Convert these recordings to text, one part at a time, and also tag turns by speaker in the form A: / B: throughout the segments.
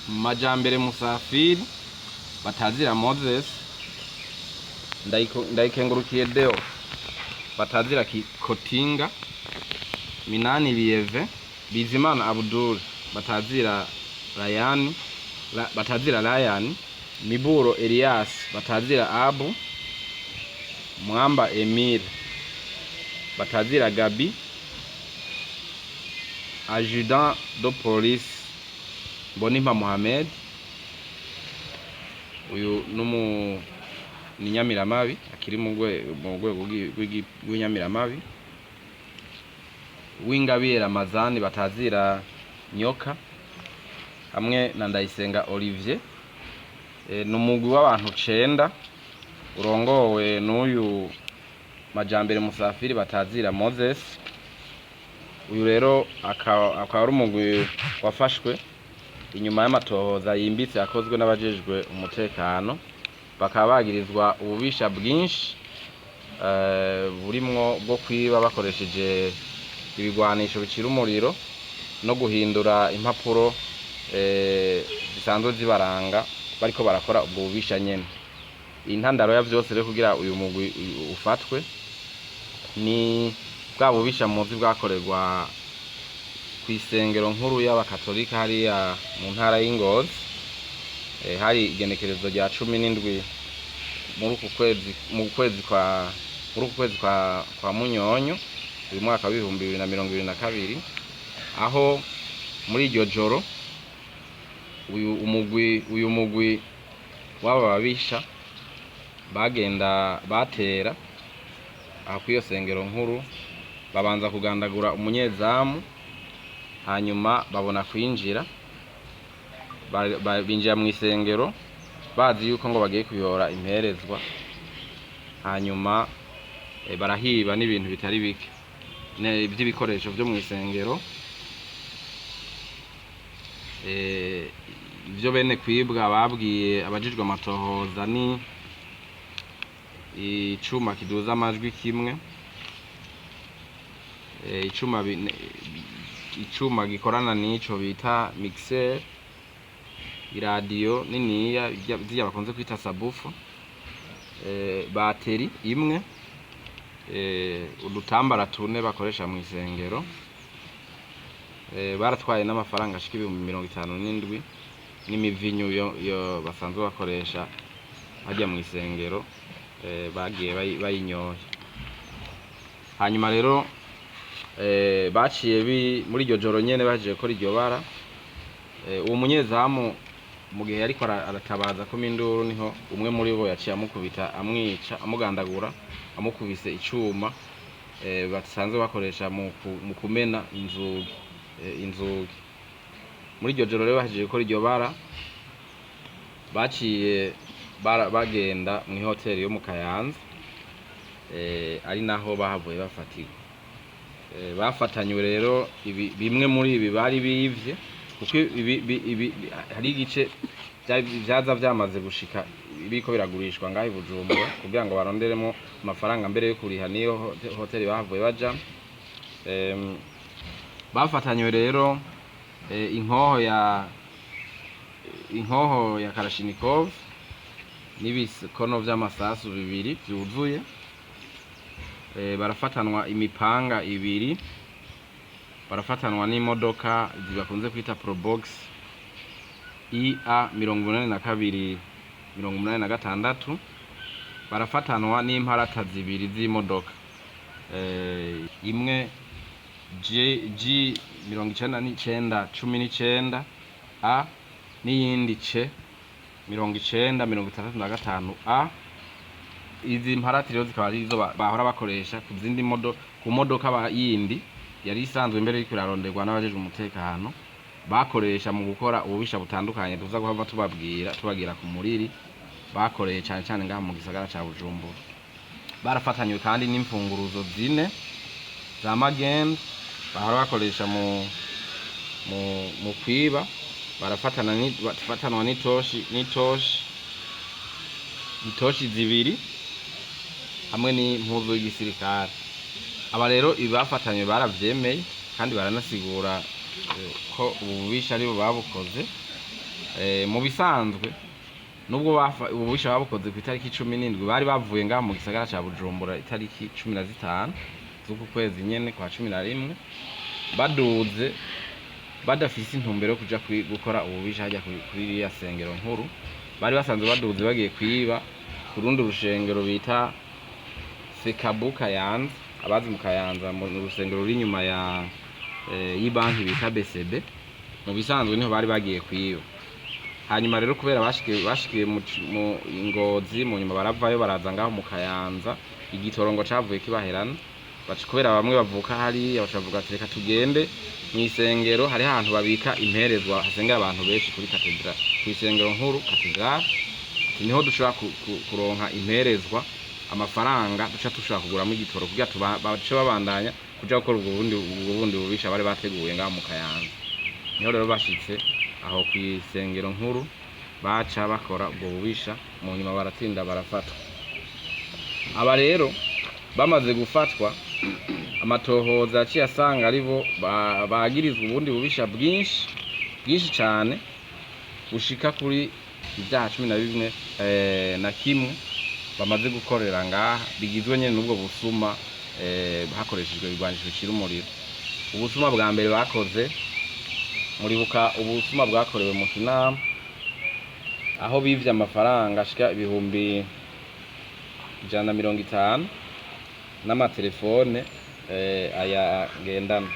A: Majambere Musafiri batazira Moses, Ndayikengurukiye Deo batazira Kotinga, Minani Lieve, Bizimana Abdul batazira Ryan, batazira Ryan, Miburo Elias batazira Abu, Mwamba Emile batazira Gabi, Adjudant de police Mbonimpa Mohamed, uyu numu ni Nyamiramabi akiri mu rwego rw'Inyamiramabi, Wingabire Ramazani batazira Nyoka, hamwe na Ndayisenga Olivier. Ni umugwi w'abantu cenda urongowe n'uyu Majambere Musafiri batazira Moses. Uyu rero akaba ari umugwi wafashwe inyuma y'amatohoza yimbitse yakozwe n'abajejwe umutekano, bakaba bagirizwa ububisha bwinshi burimwo bwo kwiba bakoresheje ibigwanisho bicira umuriro no guhindura impapuro zisanzwe zibaranga bariko barakora ubwo bubisha nyene. Intandaro ya vyose rero kugira uyu mugwi ufatwe ni bwa bubisha muzi bwakorerwa kw'isengero nkuru y'abakatolika hariya mu ntara y'Ingozi. Hari igenekerezo rya 17 muri uku kwezi, mu kwezi kwa muri uku kwezi kwa Munyonyo uyu mwaka wa 2022, aho muri iryo joro uyu mugwi w'aba babisha bagenda batera aho kw'iyo sengero nkuru, babanza kugandagura umunyezamu, hanyuma babona kwinjira, binjira mu isengero bazi yuko ngo bagiye kuyora imperezwa, hanyuma barahiba n'ibintu bitari bike vy'ibikoresho vyo mu isengero. Ivyo bene kwibwa babwiye abajejwe amatohoza ni icuma kiduza amajwi kimwe, icuma gikorana n'ico bita mixer, iradiyo niniya zirya bakunze kwita subwoofer, bateri imwe, udutambara tune bakoresha mu isengero. Baratwaye n'amafaranga ashika 57,000 n'imivinyu yo basanzwe bakoresha harya mu isengero, bagiye bayinyoye. Hanyuma rero baciye muri iryo joro nyene bahejeje gukora iryo bara, uwo munyezamu mu gihe yariko aratabaza ko induru, niho umwe muri bo yaciye amukubita, amwica, amugandagura, amukubise icuma basanzwe bakoresha mu kumena inzugi. Muri iryo joro rero bahejeje gukora iryo bara, baciye bagenda mw'ihoteli yo mu Kayanza, ari naho bahavuye bafatirwa. Bafatanywe rero ibi, bimwe muri ibi bari bivye, kuko ibi hari igice vyaza vyamaze gushika biriko biragurishwa ngaho i Bujumbura kugira ngo baronderemo amafaranga mbere yo kuriha niyo hoteli bahavuye baja. Bafatanywe rero inkoho ya Kalashnikov n'ibikono vy'amasasu bibiri vyuzuye, barafatanwa imipanga ibiri, barafatanwa n'imodoka bakunze kwita Probox IA 82 86, barafatanwa n'imparata zibiri z'imodoka, imwe G 99 19 A n'iyindi C 90 65 A. Izi mparati rero zikaba arizo bahora bakoresha ku zindi ku modoka yindi yari isanzwe mbere iriko iraronderwa n'abajejwe umutekano, bakoresha mu gukora ububisha butandukanye tuza guhava tubabwira tubagira ku muriri, bakoreye cane cane ngaha mu gisagara ca Bujumbura. Barafatanywe kandi n'imfunguruzo zine za magendu bahora bakoresha mu kwiba, barafatana bafatanwa n'itoshi zibiri hamwe n'impuzu y'igisirikare. Aba rero ibi bafatanywe baravyemeye kandi baranasigura ko ubu bubisha aribo babukoze. Mu bisanzwe nubwo ububisha babukoze ku itariki 17, bari bavuye ngaha mu gisagara ca Bujumbura itariki 15 z'uku kwezi nyene kwa 11, baduze badafise intumbero yo kuja gukora ububisha hajya kuri ririya sengero nkuru. Bari basanzwe baduze bagiye kwiba ku rundi rushengero bita Sekabu Kayanza. Abazi mu Kayanza, mu rusengero ruri inyuma ya y'ibanki bita BCB, mu bisanzwe niho bari bagiye kwiba. Hanyuma rero kubera bashikiye mu Ngozi, mu nyuma baravayo baraza ngaho mu Kayanza, igitorongo cavuye kibaherana. Baca kubera bamwe bavuka hariya, baca bavuga ati reka tugende mw'isengero, hariho ahantu babika imperezwa, hasengera abantu benshi kuri katedrale, kw'isengero nkuru katedrale, ati niho dushobora kuronka imperezwa, amafaranga duca dushobora kuguramo igitoro kugira bace babandanya kuja gukora ubwo bundi bubisha bari bateguye ngaho mu Kayanza. Niho rero bashitse aho kw'isengero nkuru baca bakora ubwo bubisha, mu nyuma baratsinda barafatwa. Aba rero bamaze gufatwa, amatohoza yaciye asanga aribo bagirizwa ubundi bubisha bwinshi bwinshi cane, bushika kuri ibyaha 11 na kimwe bamaze gukorera ngaha, bigizwe nyene n'ubwo busuma hakoreshejwe ibigwanisho bicira umuriro. Ubusuma bwa mbere bakoze, muribuka ubusuma bwakorewe mu Kinama, aho bivye amafaranga ashika 150,000 n'amatelefone aya ngendanwa.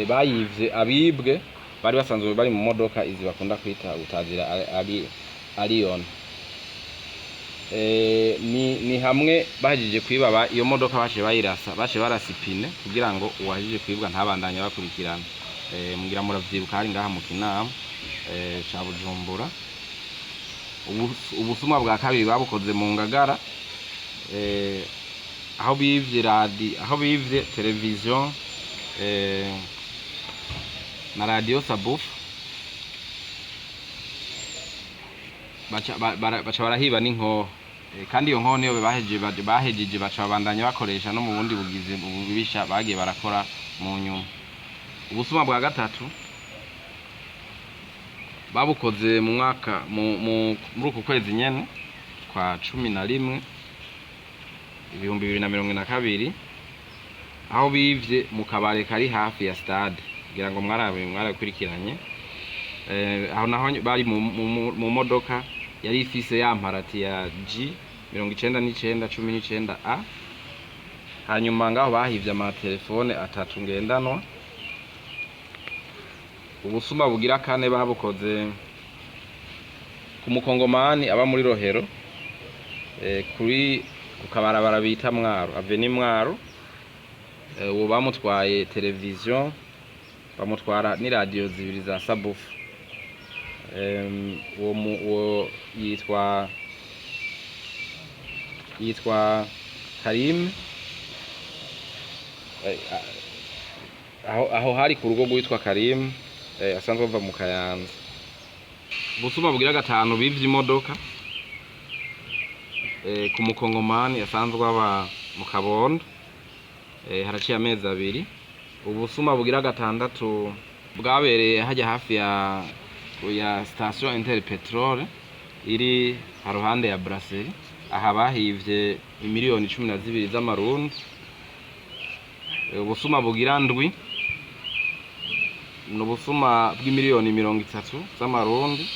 A: Bayivye abibwe bari basanzwe bari mu modoka izi bakunda kwita utazira ari Allion. Ni hamwe bahejeje kwiba iyo modoka baciye bayirasa, baciye barasa ipine kugira ngo uwahejeje kwibwa ntabandanye bakurikirana. Mugira muravyibuka, hari ngaha mu Kinama ca Bujumbura. Ubusuma bwa kabiri babukoze mu Ngagara, aho bivye aho bivye televiziyo na radio subwoofer, baca barahiba n'inkoho. Kandi iyo nkoho niyo bahejeje baca babandanya bakoresha no mu bundi bugizi bubisha bagiye barakora mu nyuma. Ubusuma bwa gatatu babukoze mu mwaka muri uku kwezi nyene kwa 11 2022, aho bivye mu kabare kari hafi ya stade, kugira ngo mwarabikurikiranye. Aho naho bari mu modoka yari ifise ya mparati ya G 99 19 A. Hanyuma ngaho bahivye amatelefone atatu ngendanwa. Ubusuma bugira kane babukoze ku mukongomani aba muri Rohero, kuri ku kabarabara bita Mwaro, Avenue Mwaro. Uwo bamutwaye televiziyo, bamutwara n'iradiyo zibiri za subwoofer. Uwo yitwa Karim. Aho hari ku rugo rwitwa Karim, asanzwe ava mu Kayanza. Ubusuma bugira gatanu, bivye imodoka ku mukongomani asanzwe aba mu Kabondo, haraciye amezi 2. Ubusuma bugira gatandatu bwabereye hajya hafi ya station Interpetrol iri haruhande ya Brasserie. Aha bahivye imiliyoni 12 z'amarundi. Ubusuma bugira ndwi ni ubusuma bw'imiliyoni 30 z'amarundi,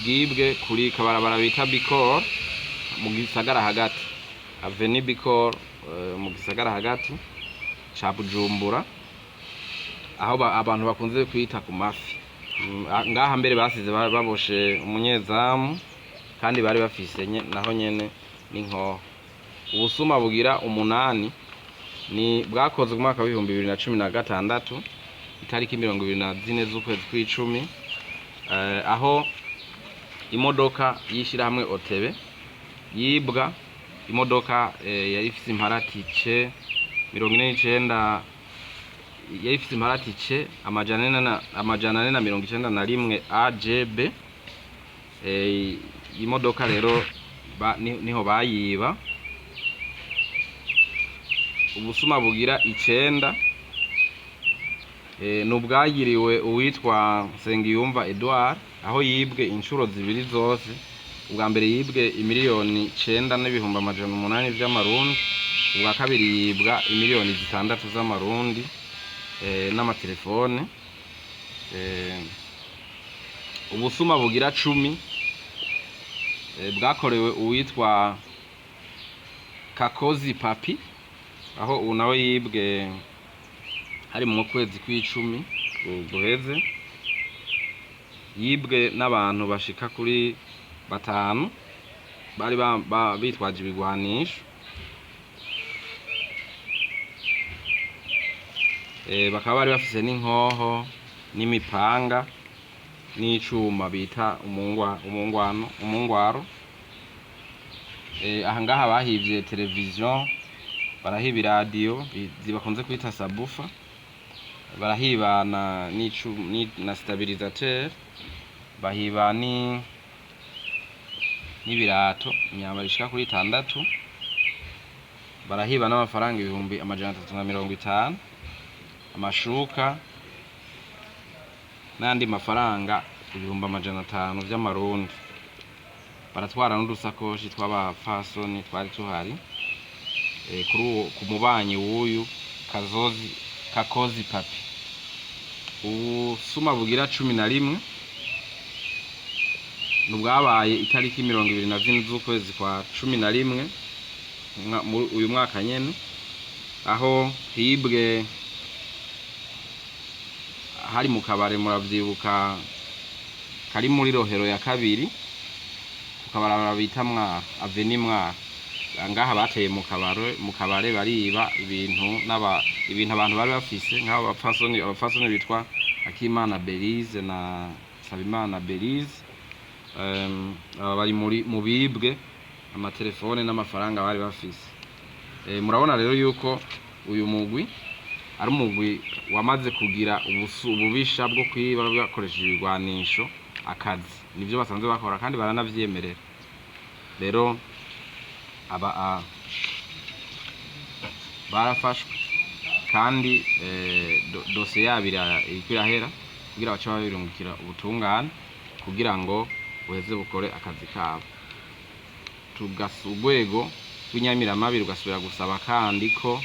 A: bwibwe kuri kabarabara bita Bicor mu gisagara hagati, Avenue Bicor, mu gisagara hagati ca Bujumbura, aho abantu bakunze kwita ku mafi. Ngaha mbere basize baboshe umunyezamu, kandi bari bafise naho nyene n'inkoho. Ubusuma bugira umunani ni bwakozwe mu mwaka w'2016, itariki 24 z'ukwezi kw'icumi, aho imodoka y'ishirahamwe OTB yibwa, imodoka yari ifise imparati C 49, yari ifise imparati C 491 AGB. Imodoka rero niho bayiba. Ubusuma bugira icenda Ni ubwagiriwe uwitwa Nsengiyumva Edouard, aho yibwe inshuro zibiri zose. Ubwa mbere yibwe 9,800,000 vy'amarundi, ubwa kabiri yibwa 6,000,000 z'amarundi n'amatelefone. Ubusuma bugira 10 bwakorewe uwitwa Kakozi Papi, aho ubu nawe yibwe hari mu kwezi kw'icumi guheze, yibwe n'abantu bashika kuri batanu bari bitwaje ibigwanisho. Bakaba bari bafise n'inkoho n'imipanga n'icuma bita umungwano, umungwaro. Aha ngaha bahivye televiziyo, barahiba iradiyo bakunze kwita sabufa, barahiba na stabilisateur, bahiba n'ibirato, imyambaro ishika kuri 6, barahiba n'amafaranga 350,000, amashuka n'andi mafaranga 500,000 vy'amarundi. Baratwara n'udusakoshi tw'abapfasoni twari tuhari kuri uwo ku mubanyi w'uyu Kazozi Kakozi Papi. Ubusuma bugira 11 ni ubwabaye itariki 24 z'ukwezi kwa 11 uyu mwaka nyene, aho hibwe hari mu kabare, muravyibuka, kari muri Rohero ya kabiri, ku kabarabara bita Mwaro, Aveni Mwaro. Ngaha bateye mu kabare bariba ibintu n'aba ibintu abantu bari bafise, nk'abo abapfasoni bitwa Akimana Belize na Sabimana Belize. Aba bari muri mu bibwe amatelefone n'amafaranga bari bafise. Murabona rero yuko uyu mugwi ari umugwi wamaze kugira ububisha bwo kwiba bakoresheje ibigwanisho akazi, nivyo basanzwe bakora kandi baranavyemerera. Rero aba barafashwe kandi dosiye yabo iriko irahera kugira bace babirungikira ubutungane kugira ngo buheze bukore akazi kabo. Urwego rw'inyamiramabi rugasubira gusaba kandi ko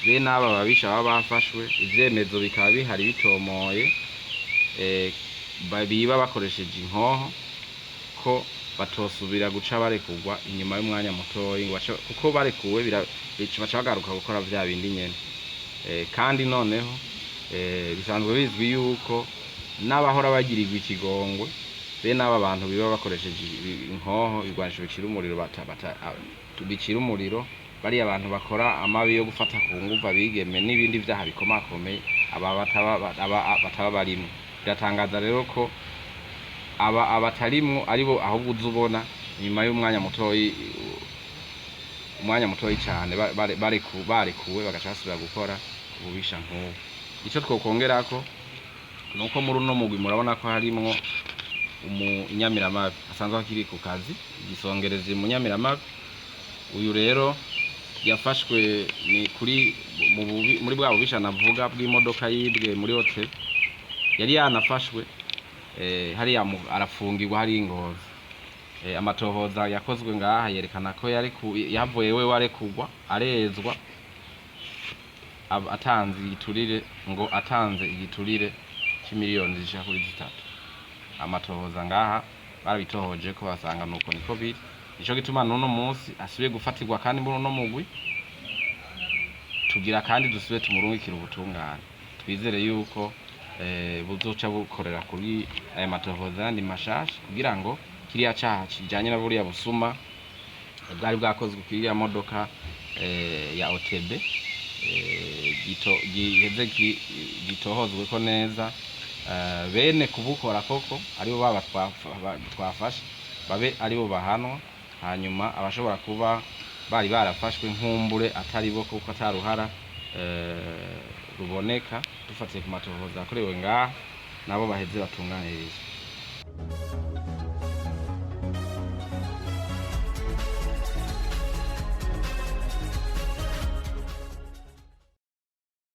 A: bene aba babisha baba bafashwe, ivyemezo bikaba bihari bitomoye, biba bakoresheje inkoho, ko batosubira guca barekurwa inyuma y'umwanya mutoyi, ngo kuko barekuwe baca bagaruka gukora vya bindi nyene. Kandi noneho bisanzwe bizwi yuko n'abahora bagirirwa ikigongwe bene aba bantu biba bakoresheje inkoho, ibigwanisho bicira umuriro, bicira umuriro, bariya abantu bakora amabi yo gufata ku nguvu abigeme n'ibindi vyaha bikomakomeye, aba bataba barimwo. Biratangaza rero ko aba abatarimwo aribo ahubwo uza ubona nyuma y'umwanya mutoyi, umwanya mutoyi cane barekuwe bagaca basubira gukora ububisha nk'ubu. Ico twokongerako nuko muri uno mugwi murabona ko harimwo umunyamiramabi asanzwe akiri ku kazi, igisongerezi munyamiramabi. Uyu rero yafashwe ni kuri mu bubi, muri bwa bubisha navuga bw'imodoka yibwe muri hotel, yari yanafashwe hariya arafungirwa hari Ngozi. Amatohoza yakozwe ngaha yerekana ko yavuye we warekugwa arezwa atanze igiturire, ngo atanze igiturire c'imiliyoni zishika kuri 3. Amatohoza ngaha barabitohoje ko basanga nuko niko biri. Nico gituma n'uno munsi asubiye gufatirwa kandi muri uno mugwi, tugira kandi dusubire tumurungikire ubutungane. Twizere yuko buzoca bukorera kuri aya matohoza yandi mashasha kugira ngo kiriya caha kijanye na buriya busuma bwari bwakozwe kuri iriya modoka ya OTB giheze gitohozweko neza, bene kubukora koko aribo baba twafashe babe aribo bahanwa, hanyuma abashobora kuba bari barafashwe nkumbure atari bo kuko ataruhara ruboneka dufatiye ku matohoza yakorewe ngaha, nabo baheze batunganirizwe.